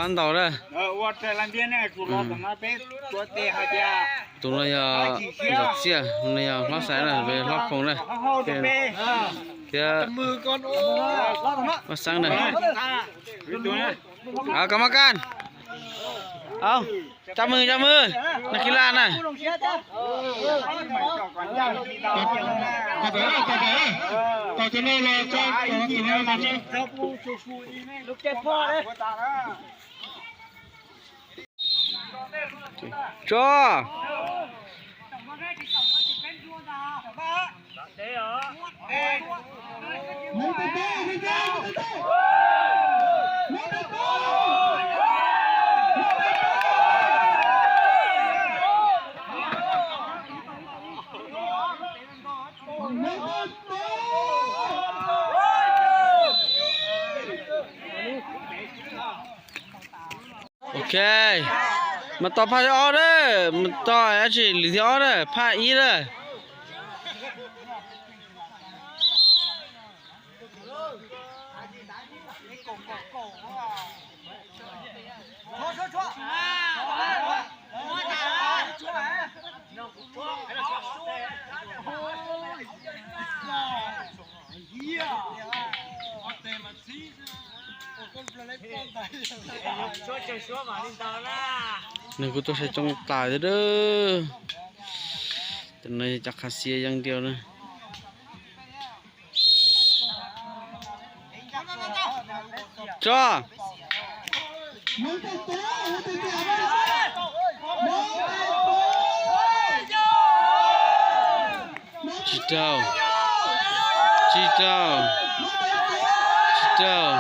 Ntaus na. Tus no yog Ntxawm Txiaj, no yog Hlob Xaiv na, Hlob Khoom na, thiab Hlob Xeeb na. Koj maj kaj. Au, cov mws cov mws, nag kis laj na. Tso. Ok, mas tos phaj ob na, mas tos dab tsi lwm thib ob na, phaj ib na. Nws kuj tuaj saib coob tas thiab. Tus no cov qhav xiav yeeb ntiag na. Tso. Tsis raug. Tsis raug. Tsis raug.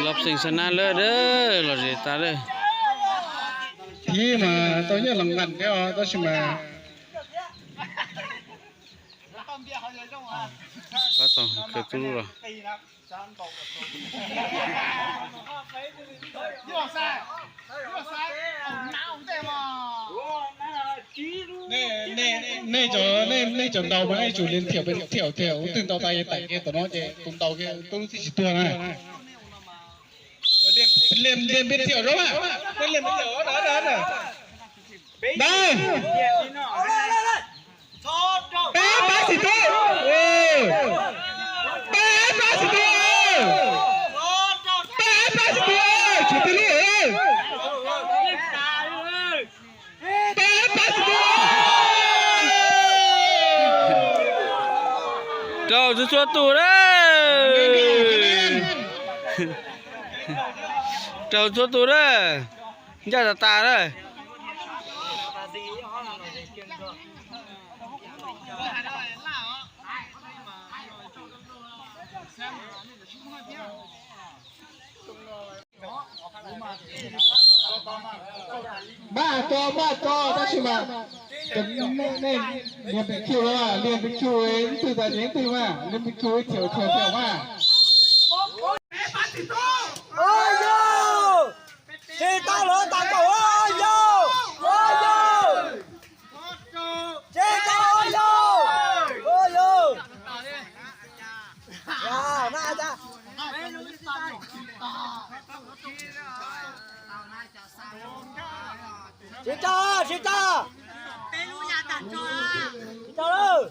Lov Xeem xa nab lawm dab, los zem tas lawm. Ib mas tau nyiaj los nqan thiab os, tab sis mas pab tau kawg tub los. Nej cov, nej cov ntaus mas nej tsum lias thiaum, thiaum thiaum, tus twg ntaus tas ces taim kiag tom no ces tus ntaus kiag tub txij tsis tuag na. Lias pes thiaum zoo na, nej lias pes thiaum na. Pab, pab xim tub. Pab, pab xim tub. Pab, pab xim tub. Tshuav twg lub? Pab, pab xim tub. Raug txhua txhua tus na. Raug txhua tus na. Ncaj tas tas na. Maj tso, maj tso, tab sis mas nej lias pes thiaum los, lias pes thiaum ib tug tas ces ib tug mas, lias pes thiaum thiaum thiaum mas. Tsis tau lawm, tas nkaus, yau, yau. Tsis tau, yau, yau. Tsis tso, tsis tso. Tsis tso lawm.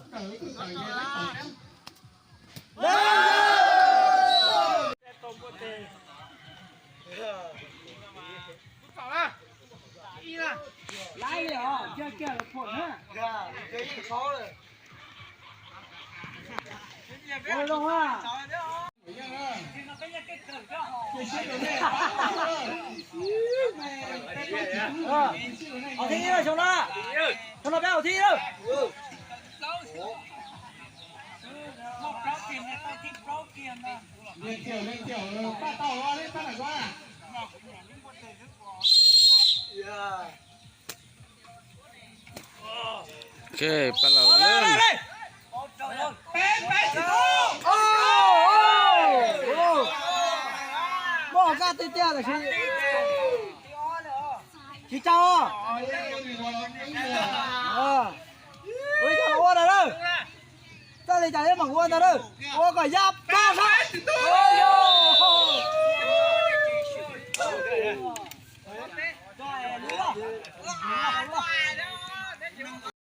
Hauv thib ib xyoo no, xyoo no peb hauv thib ib. Ok, pab laus lawm. Muaj hauv koj Tiag tiag tab sis tsis tau. Ua li cas los ua ntawd lawm. Txawj li cas thiab mam ua ntawd lawm. Ua kom ya pag na.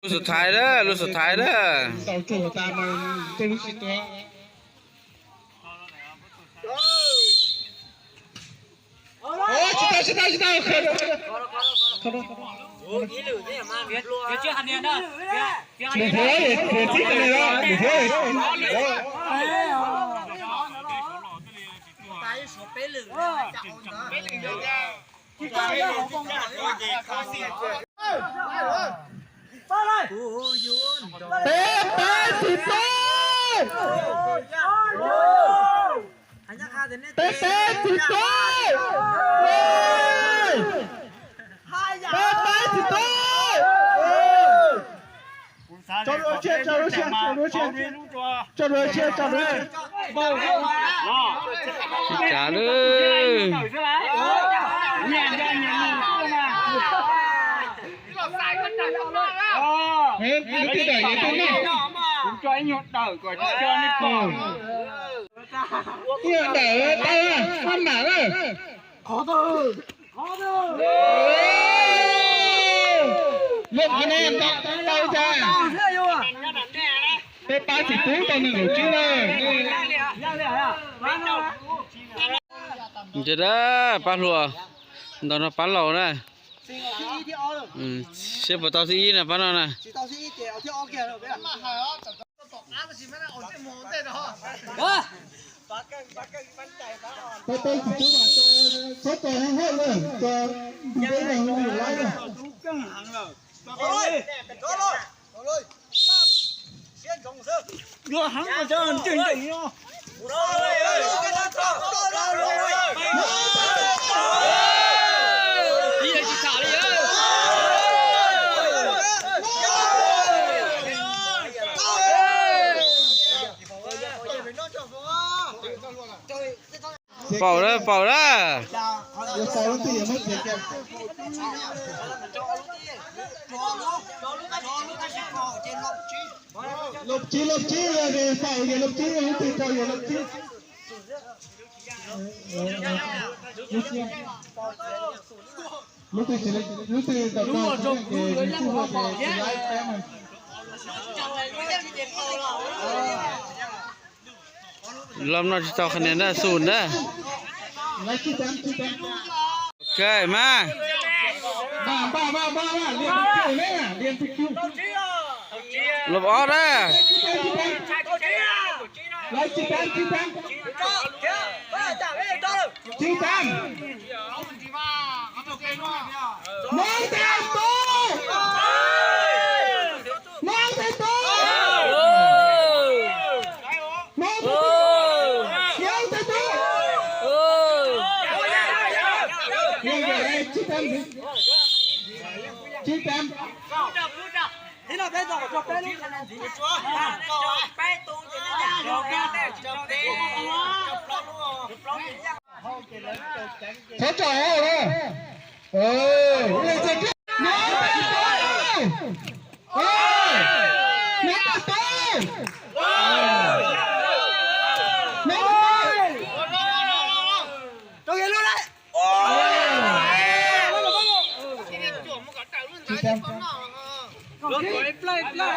Lub xub thaiv na, lub xub thaiv na. Tsis tau, tsis tau, tsis tau. Nws thiab, nws thiab, nws thiab. Peb, peb tsis pub! Peb, peb tsis pub! Peb, peb tsis pub! Tso dua tshiab, tso dua tshiab, tso dua tshiab. Tso dua tshiab, tso dua tshiab. Tsis tsav lawm. Ib nyuag dawm tau, maj mam lawm. Luag qhov no tau cas? Peb pab tsis pub tau neeg laus tswb na. Ntsia dab pab hluas, ntawm no pab laus na. Seb puas tau xib ib na pab no na. Peb tsis pub mas txhob tos hauj lwm, tos ntu peb los hauj lwm laib na. Paum na, paum na. Lub tsib, lub tsib, lub tsib, lub twg tau yog lub tsib. Lub twg, lub twg tau tau ces lub twg tsis laib peb na. Lom no tsis tau qhia niam na, xum na. Ok mas. Lom ob na. Lawv tsis tau, tsis tau. Tsis tau. Noob tes tub. Noob tes tub. Noob tes tub. Noob tes tub. Tsis tau. Tsis tau. Txhob tso hauv na.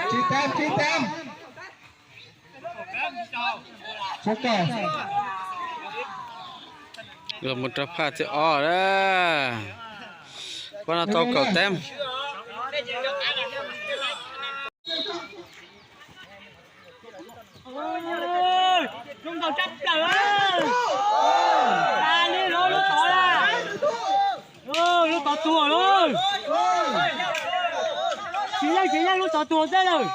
Tsis tau, tsis tau. Los mus rau phaj thib ob na. Pab no tau kaum teeb. Zoo nkauj tshaj plaws. Tas li lawm, lub tod, lub tod tuag lawm. Tsis yeej, tsis yeej, lub tod tuag xwb lawm.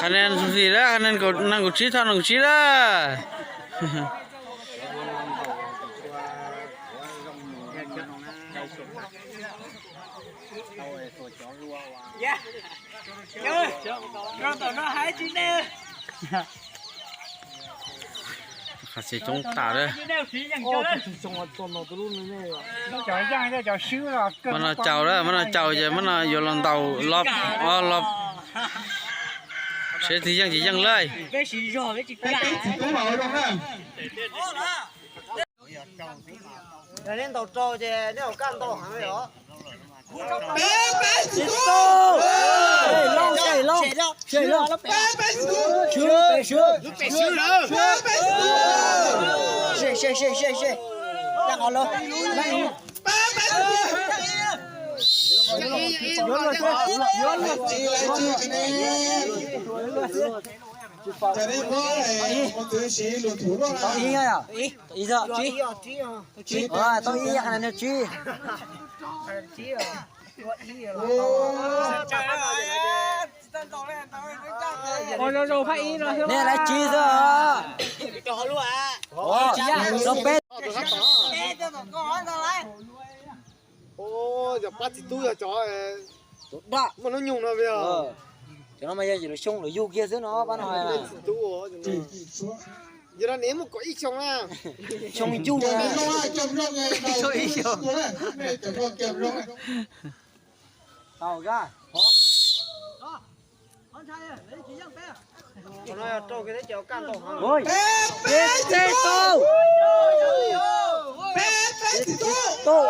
Qhab nen xu xis lawm, qhab nen nees nkaum tsib thoj nees nkaum tsib lawm. Qhov tsev coob tas lawm. Mas no caum lawm, mas no caum ces mas no yuav los ntaus lob ob lob. Seb twg yeej ces yeej lawm. Yog nej ntaus rau ces nej ua kaj ntau heev li os. Tau ib, tau ib, qhov no tsib. Nej lawv tsib xwb. Peb. Cov pab txiv tub yog cov muaj hnub nyoog no. Cov no mas yog lawv xyoo lawv yug kiag xwb no pab no. Yog no nws muaj kaum ib xyoo na. Xyoo yug. Tau. Peb, peb, tau. Peb, peb, tsis tau.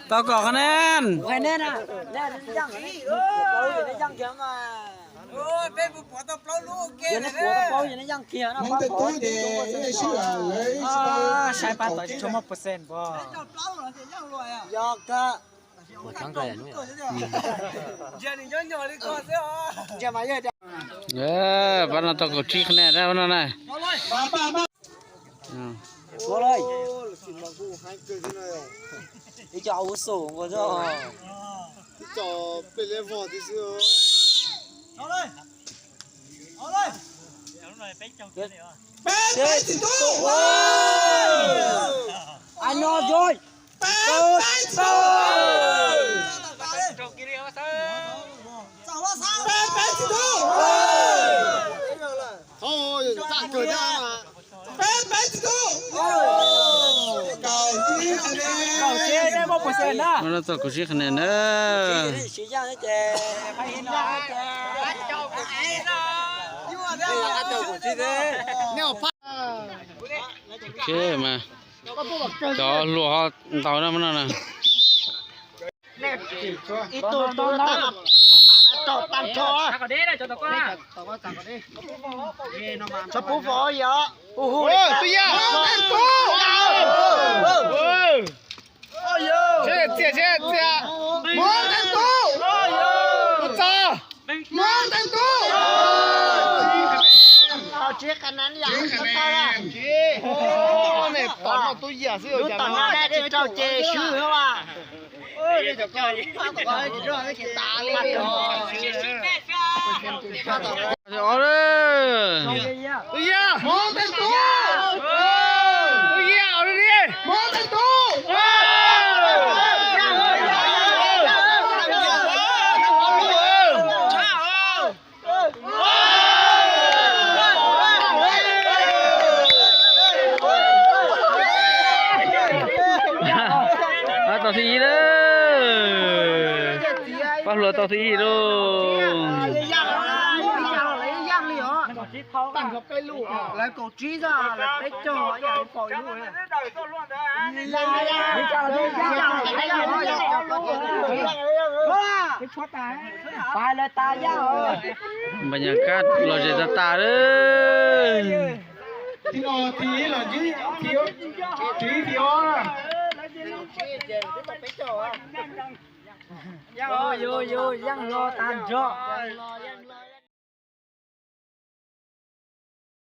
Tau kaum qhab nen. Saib pab tod tsis tshua muaj percent npo. Pab no tau kaum tsib qhab nen na pab no na. Ib co ua xum nkaus xwb. Ib co peb liab vog tib xwb. Peb, peb tsis tau. Ai no rồi. Peb, peb tsis tau. Peb, peb tsis tau. Peb, peb tsis tau. Kaum tsib qhab nen na. Ok mas cov hluas ho ntaus na no na. Txias, txias, txias. Hmoob Teb Tub. Hmoob Teb Tub. Tom no tub yam xwb, tom no tsis raug ces swb. Tub yam. Hmoob Teb Tub. Tub yam, ua li. Hmoob Teb Tub. Tau thib ib lauj. Lawv kaum tsib xwb, lawv peb caug. Npa nyas kab los zem tas tas lawm. Yeej los tas nrho.